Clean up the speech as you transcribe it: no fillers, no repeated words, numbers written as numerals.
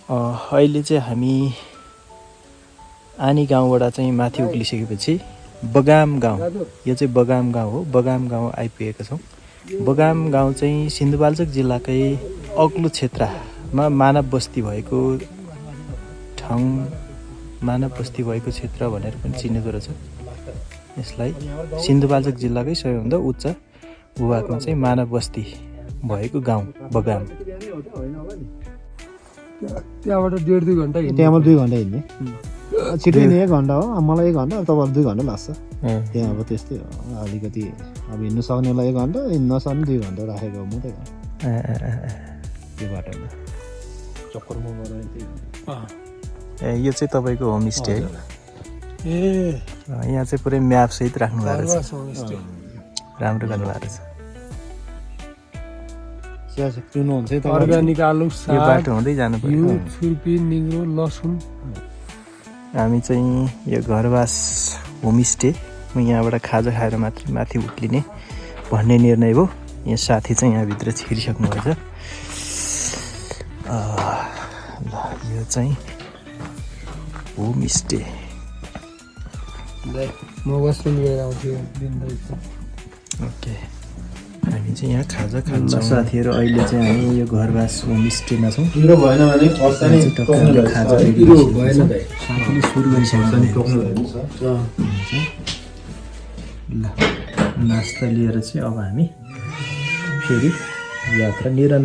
अहिले चाहिँ हामी आनी गाउँबाट चाहिँ माथि उक्लिसकेपछि बगाम गाउँ, यो चाहिँ बगाम गाउँ हो, बगाम गाउँ आइपुगेका छौँ। बगाम गाउँ चाहिँ सिन्धुपाल्चोक जिल्लाकै अग्लो क्षेत्रमा मानव बस्ती भएको ठाउँ, मानव बस्ती भएको क्षेत्र भनेर पनि चिनेको रहेछ। यसलाई सिन्धुपाल्चोक जिल्लाकै सबैभन्दा उच्च भूभागमा चाहिँ मानव बस्ती भएको गाउँ बगाम। त्यहाँबाट 1.5-2 घन्टा हिँड्ने। त्यहाँबाट 2 घन्टा हिँड्ने। छिटो हिँड्ने 1 घन्टा हो, मलाई 1 घन्टा, तपाईँहरू 2 घन्टा लाग्छ। त्यहाँ अब त्यस्तै हो, अलिकति अब हिँड्नु सक्नेलाई 1 घन्टा, हिँड्नु नसक्ने 2 घन्टा राखेको हो मात्रै हो त्यो बाटोमा। चक्करमा यो चाहिँ तपाईँको होमस्टे है? यहाँ चाहिँ पुरै म्यापसहित राख्नु भएको छ, राम्रो गर्नुभएको रहेछ। पिउनुहुन्छ है अर्ग्यानिक आलु साग, यो बाटो हुँदै जानु पर्यो। छुर्पी, निग्रो, लसुन। हामी चाहिँ यो घरवास होमस्टे यहाँबाट खाजा खाएर मात्रै माथि उक्लिने भन्ने निर्णय भयो। यहाँ साथी चाहिँ यहाँभित्र छिरिसक्नु भएछ। ल यो चाहिँ होमस्टे। म वासरुम गएर आउँछु दिनभरि। ओके, हामी चाहिँ यहाँ खाजा खान्छौँ साथीहरू। अहिले चाहिँ हामी यो घरवास होमस्टेमा छौँ। हिरो भएन भने साथीले सुरु गरिसकेको ल नास्ता लिएर चाहिँ अब हामी फेरि यात्रा निरन्तर